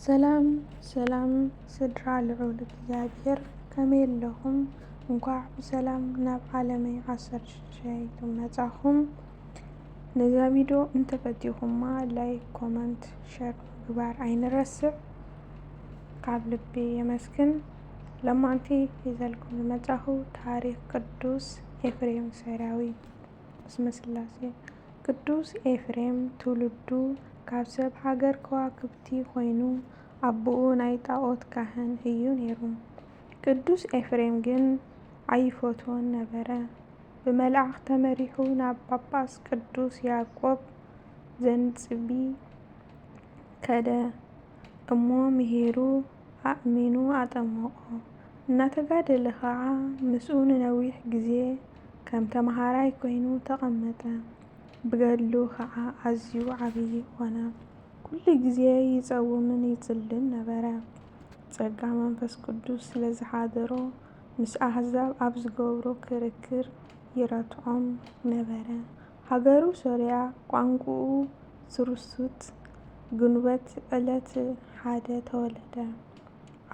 ሰላም ሰላም ስድራ ልዑል እግዚኣብሔር፣ ከመይ ኣለኹም? እንኳዕ ብሰላም ናብ ዓለመይ ዓሰርተ ሽዱሽተ መጻኹም። ነዛ ቪድዮ እንተፈቲኹማ ላይክ፣ ኮመንት፣ ሸር ምግባር ኣይንረስዕ። ካብ ልቢ የመስግን። ለማንቲ ሒዘልኩም ዝመጻኹ ታሪኽ ቅዱስ ኤፍሬም ሰይራዊ። እስመ ስላሴ። ቅዱስ ኤፍሬም ትውልዱ ካብ ሰብ ሃገር ከዋክብቲ ኮይኑ ኣቦኡ ናይ ጣኦት ካህን እዩ ነይሩ። ቅዱስ ኤፍሬም ግን ኣይፈትዎን ነበረ። ብመልኣኽ ተመሪሑ ናብ ጳጳስ ቅዱስ ያዕቆብ ዘንጽቢ ከደ እሞ ምሂሩ ኣእሚኑ ኣጠመቖ። እናተጋደለ ኸዓ ምስኡ ንነዊሕ ግዜ ከም ተምሃራይ ኮይኑ ተቐመጠ። ብገድሉ ኸዓ ኣዝዩ ዓብዪ ኾነ። ኩሉ ግዜ ይጸውምን ይጽልን ነበረ። ጸጋ መንፈስ ቅዱስ ስለ ዝሓደሮ ምስ ኣህዛብ ኣብ ዝገብሮ ክርክር ይረትዖም ነበረ። ሃገሩ ሶርያ፣ ቋንቋኡ ስሩሱት፣ ግንቦት ዕለት ሓደ ተወለደ።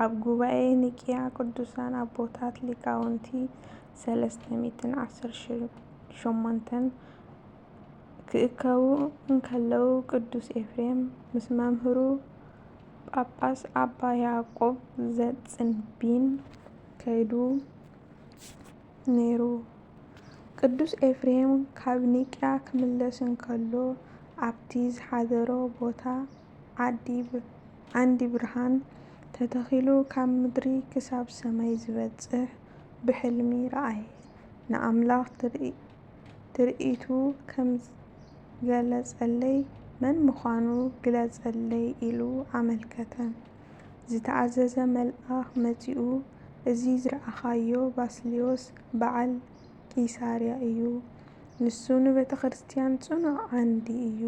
ኣብ ጉባኤ ኒቅያ ቅዱሳን ኣቦታት ሊቃውንቲ ሰለስተ ሚእትን ዓሰርተ ሸሞንተን ክእከቡ እንከለዉ ቅዱስ ኤፍሬም ምስ መምህሩ ጳጳስ ኣባ ያዕቆብ ዘጽንቢን ከይዱ ነይሩ። ቅዱስ ኤፍሬም ካብ ኒቅያ ክምለስ እንከሎ ኣብቲ ዝሓደሮ ቦታ ዓዲ ብ-፣ ዓንዲ ብርሃን ተተኺሉ ካብ ምድሪ ክሳብ ሰማይ ዝበጽሕ ብሕልሚ ረኣየ። ንኣምላኽ ትርኢ-፣ ትርኢቱ ከም ዝገለጸለይ መን ምዃኑ ግለጸለይ ኢሉ ኣመልከተ። ዝተኣዘዘ መልኣኽ መጺኡ፣ "እዚ ዝረኣኻዮ ባስልዮስ በዓል ቂሳርያ እዩ። ንሱ ንቤተ ክርስቲያን ጽኑዕ ዓንዲ እዩ።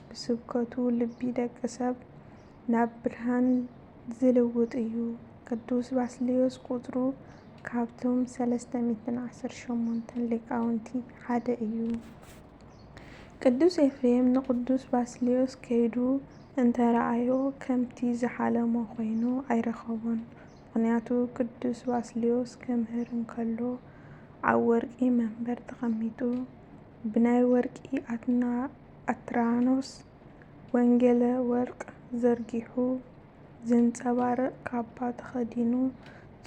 ብስብከቱ ልቢ ደቂ ሰብ ናብ ብርሃን ዝልውጥ እዩ። ቅዱስ ባስልዮስ ቁጽሩ ካብቶም ሰለስተ ሚእትን ዓሰርተ ሸሞንተን ሊቃውንቲ ሓደ እዩ።" ቅዱስ ኤፍሬም ንቅዱስ ባስልዮስ ከይዱ እንተረኣዮ ከምቲ ዝሓለሞ ኮይኑ ኣይረኸቦን። ምኽንያቱ ቅዱስ ባስልዮስ ክምህር እንከሎ ኣብ ወርቂ መንበር ተቐሚጡ ብናይ ወርቂ ኣትና-፣ ኣትራኖስ ወንጌለ ወርቅ ዘርጊሑ ዘንጸባርቕ ካባ ተኸዲኑ፣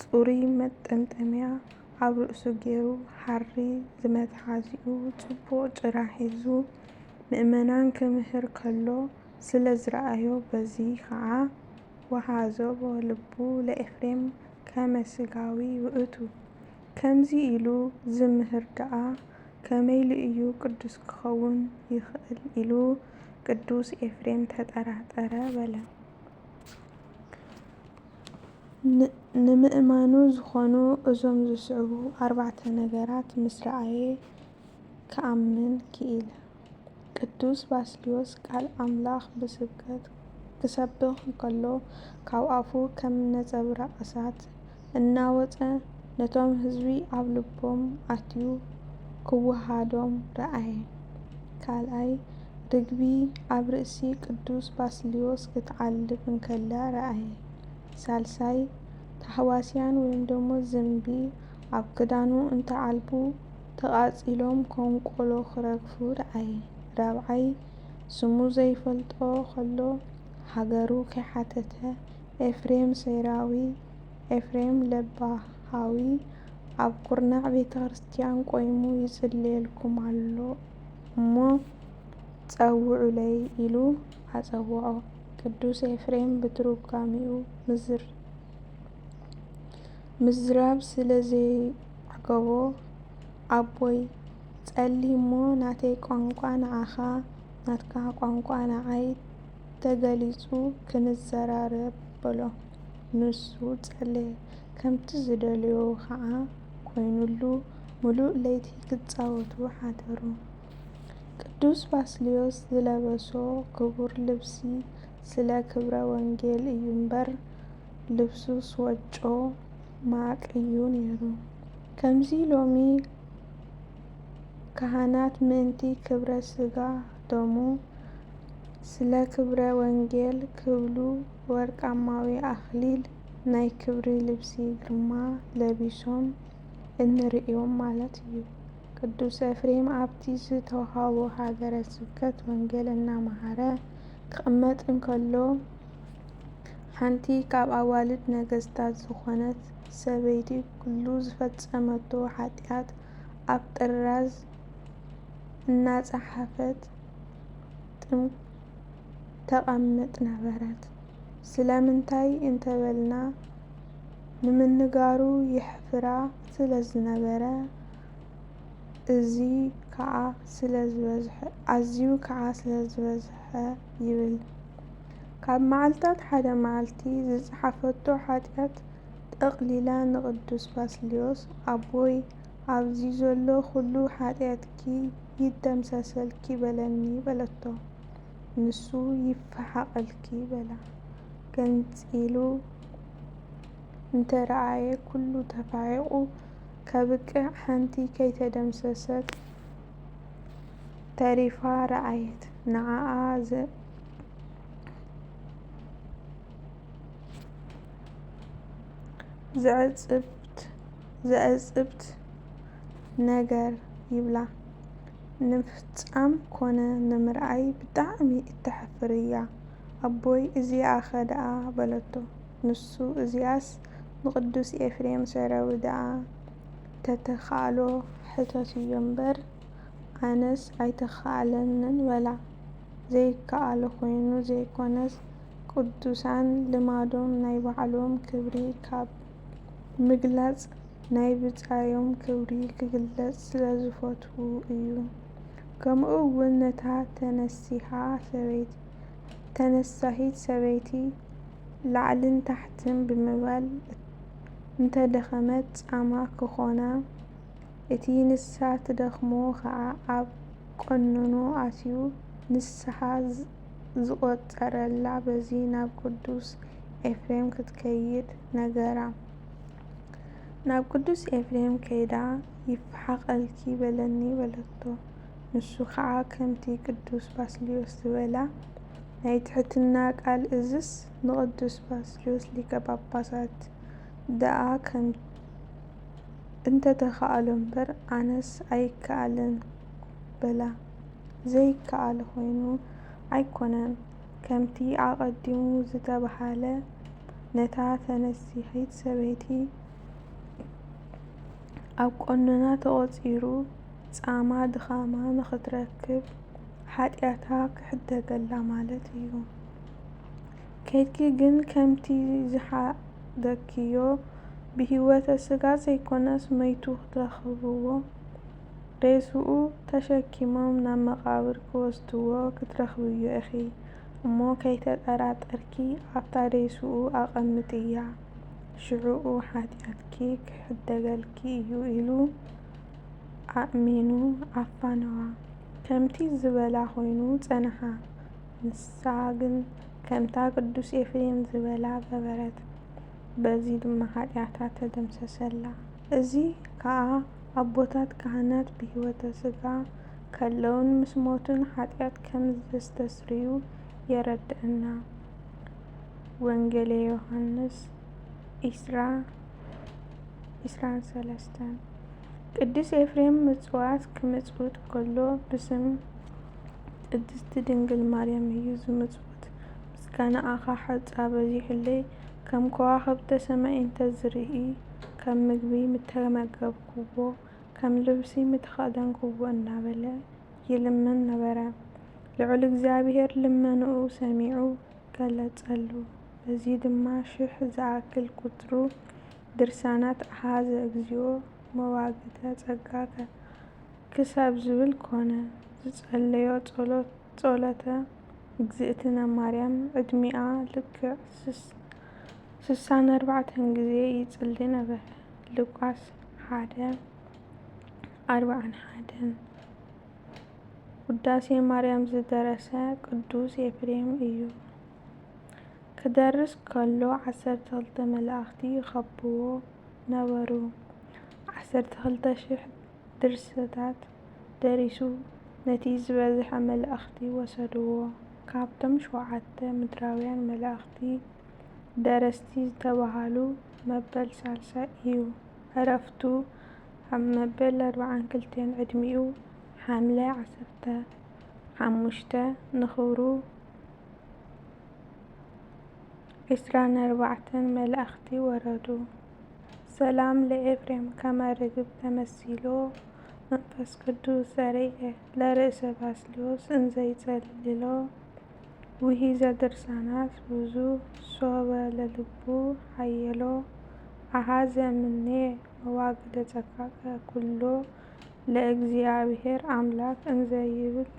ጽሩይ መጠምጠምያ ኣብ ርእሱ ገይሩ፣ ሓሪ ዝመትሓዚኡ ጽቡቕ ጭራ ሒዙ ምእመናን ክምህር ከሎ ስለ ዝረኣዮ፣ በዚ ኸኣ ወሃዞ ልቡ ለኤፍሬም ከመ ሥጋዊ ውእቱ። ከምዚ ኢሉ ዝምህር ደኣ ከመይ ኢሉ እዩ ቅዱስ ክኸውን ይኽእል? ኢሉ ቅዱስ ኤፍሬም ተጠራጠረ በለ። ን-፣ ንምእማኑ ዝኾኑ እዞም ዝስዕቡ ኣርባዕተ ነገራት ምስ ረኣየ ክኣምን ክኢለ። ቅዱስ ባስልዮስ ቃል ኣምላኽ ብስብከት ክሰብኽ እንከሎ፣ ካብ ኣፉ ከም ነጸብራቕ እሳት እናወጸ ነቶም ህዝቢ ኣብ ልቦም ኣትዩ ክወሃዶም ረኣየ። ካልኣይ፣ ርግቢ ኣብ ርእሲ ቅዱስ ባስልዮስ ክትዓልብ እንከላ ረኣየ። ሳልሳይ፣ ታህዋስያን ወይም ደሞ ዝንቢ ኣብ ክዳኑ እንተዓልቡ ተቓጺሎም ከም ቆሎ ክረግፉ ረኣየ። ራብዓይ፣ ስሙ ዘይፈልጦ ከሎ ሃገሩ ከይሓተተ፣ "ኤፍሬም ሰይራዊ፣ ኤፍሬም ለባሃዊ ኣብ ኩርናዕ ቤተ ክርስቲያን ቆይሙ ይጽልየልኩም ኣሎ እሞ ጸውዑለይ" ኢሉ ኣጸውዖ። ቅዱስ ኤፍሬም ብትርጓሜኡ ምዝር-፣ ምዝራብ ስለ ዘይዓገቦ፣ "ኣቦይ፣ ጸሊ እሞ ናተይ ቋንቋ ንዓኻ፣ ናትካ ቋንቋ ንዓይ ተገሊጹ ክንዘራረብ" በሎ። ንሱ ጸለየ፣ ከምቲ ዝደለዮ ኸኣ ኮይኑሉ፣ ምሉእ ለይቲ ክጻወቱ ሓደሩ። ቅዱስ ባስልዮስ ዝለበሶ ክቡር ልብሲ ስለ ክብረ ወንጌል እዩ እምበር፣ ልብሱስ ወጮ ማቅ እዩ ነይሩ። ከምዚ ሎሚ ካህናት ምእንቲ ክብረ ስጋ ደሙ ስለ ክብረ ወንጌል ክብሉ ወርቃማዊ ኣኽሊል ናይ ክብሪ ልብሲ ግርማ ለቢሶም እንርእዮም ማለት እዩ። ቅዱስ ኤፍሬም ኣብቲ ዝተዋህቦ ሃገረ ስብከት ወንጌል እናመሃረ ክቕመጥ እንከሎ፣ ሓንቲ ካብ ኣዋልድ ነገስታት ዝኾነት ሰበይቲ ኩሉ ዝፈጸመቶ ሓጢኣት ኣብ ጥራዝ እናጸሓፈት ጥም ተቐምጥ ነበረት። ስለምንታይ እንተበልና፣ ንምንጋሩ የሕፍራ ስለ ዝነበረ፣ እዚ ከዓ ስለ ዝበዝሐ፣ ኣዝዩ ከዓ ስለ ዝበዝሐ ይብል። ካብ መዓልታት ሓደ መዓልቲ ዝጸሓፈቶ ሓጢኣት ጠቕሊላ ንቅዱስ ባስልዮስ፣ ኣቦይ፣ ኣብዚ ዘሎ ኩሉ ሓጢኣትኪ ይደምሰሰልኪ በለኒ በለቶ። ንሱ ይፈሓቐልኪ በላ። ገንጺሉ እንተረኣየ ኩሉ ተፋሒቑ ከብቅዕ ሓንቲ ከይተደምሰሰት ተሪፋ ረኣየት። ንዓኣ ዘ- ዘዕጽብት ዘዕጽብት ነገር ይብላ። ንምፍጻም ኮነ ንምርኣይ ብጣዕሚ እተሕፍር እያ። ኣቦይ እዚኣኸ ደኣ በለቶ። ንሱ እዚኣስ ንቅዱስ ኤፍሬም ሰረዊ ደኣ ተተኻእሎ ሕተትዮ እምበር ኣነስ ኣይተኻእለንን በላ። ዘይከኣሎ ኮይኑ ዘይኮነስ ቅዱሳን ልማዶም ናይ ባዕሎም ክብሪ ካብ ምግላጽ ናይ ብጻዮም ክብሪ ክግለጽ ስለ ዝፈትዉ እዩ። ከምኡ እውን ነታ ተነሲሃ ሰበይቲ ተነሳሂት ሰበይቲ ላዕልን ታሕትን ብምባል እንተደኸመት ጻማ ክኾና እቲ ንሳ ትደኽሞ ኸዓ ኣብ ቀኖኖ ኣትዩ ንስሓ ዝቖጸረላ በዚ ናብ ቅዱስ ኤፍሬም ክትከይድ ነገራ። ናብ ቅዱስ ኤፍሬም ከይዳ ይፈሓቐልኪ በለኒ በለቶ። ንሱ ኸዓ ከምቲ ቅዱስ ባስልዮስ ዝበላ ናይ ትሕትና ቃል እዝስ ንቅዱስ ባስልዮስ ሊቀ ጳጳሳት ደኣ ከም እንተተኻእሎ እምበር ኣነስ ኣይከኣልን በላ። ዘይከኣል ኮይኑ ኣይኮነን፣ ከምቲ ኣቐዲሙ ዝተባህለ ነታ ተነሲሒት ሰበይቲ ኣብ ቀኖና ተቖጺሩ ጻማ ድኻማ ንኽትረክብ ሓጢኣታ ክሕደገላ ማለት እዩ። ኬድኪ ግን ከምቲ ዝሓደግክዮ ብህይወተ ስጋ ዘይኮነስ መይቱ ክትረኽብዎ፣ ሬስኡ ተሸኪሞም ናብ መቓብር ክወስድዎ ክትረኽብዮ ኢኺ እሞ ከይተጠራጠርኪ ኣብታ ሬስኡ ኣቐምጥያ፣ ሽዑኡ ሓጢኣትኪ ክሕደገልኪ እዩ ኢሉ ኣእሚኑ ኣፋነዋ። ከምቲ ዝበላ ኮይኑ ጸንሓ። ንሳ ግን ከምታ ቅዱስ ኤፍሬም ዝበላ ገበረት፣ በዚ ድማ ሓጢኣታ ተደምሰሰላ። እዚ ከኣ ኣቦታት ካህናት ብህይወተ ስጋ ከለውን ምስ ሞቱን ሓጢኣት ከም ዘስተስርዩ የረድእና። ወንጌለ ዮሃንስ ዒስራ ዒስራን ሰለስተን። ቅዱስ ኤፍሬም ምጽዋት ክምጽውት ከሎ ብስም ቅድስቲ ድንግል ማርያም እዩ ዝምጽውት። ምስጋና ኣኻ ሕጻ በዚሑለይ፣ ከም ከዋኽብተ ሰማይ እንተ ዝርኢ፣ ከም ምግቢ ምተመገብክዎ፣ ከም ልብሲ ምተኸደንክዎ እናበለ ይልምን ነበረ። ልዑል እግዚኣብሔር ልመንኡ ሰሚዑ ገለጸሉ። በዚ ድማ ሽሕ ዝኣክል ቁጽሩ ድርሳናት ኣሓዘ እግዚኦ መዋግተ ጸጋከ ክሳብ ዝብል ኮነ። ዝጸለዮ ጸሎት ጸሎተ እግዝእትነ ማርያም ዕድሚኣ ልክዕ ስስ- ስሳን ኣርባዕተን ግዜ ይጽሊ ነበረ። ሉቃስ ሓደ ኣርባዓን ሓደን። ውዳሴ ማርያም ዝደረሰ ቅዱስ ኤፍሬም እዩ። ክደርስ ከሎ ዓሰርተ ክልተ መላእኽቲ ይኸብዎ ነበሩ። ዓሰርተ ክልተ ሽሕ ድርሰታት ደሪሱ ነቲ ዝበዝሐ መላእኽቲ ወሰድዎ። ካብቶም ሸውዓተ ምድራውያን መላእኽቲ ደረስቲ ዝተባህሉ መበል ሳልሳይ እዩ። ዕረፍቱ ኣብ መበል ኣርብዓን ክልተን ዕድሚኡ ሓምለ ዓሰርተ ሓሙሽተ ንኽብሩ ዒስራን ኣርባዕተን መላእኽቲ ወረዱ። ሰላም ለኤፍሬም ከመ ርግብ ተመሲሎ መንፈስ ቅዱስ ዘርኤ ለርእሰ ባስልዮስ እንዘይጸልሎ ውሂዘ ድርሳናት ብዙ ሶበ ለልቡ ሓየሎ ኣሃዘ ምኔ መዋግደ ጸካከ ኩሎ ለእግዚኣብሔር ኣምላክ እንዘ ይብል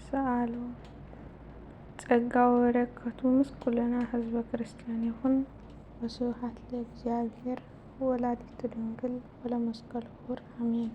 ሰኣሎ። ጸጋ ወበረከቱ ምስ ኩልና ህዝበ ክርስቲያን ይኹን። ወስብሐት ለእግዚኣብሔር ወላዲቱ ድንግል ወለመስቀሉ ክቡር ኣሜን።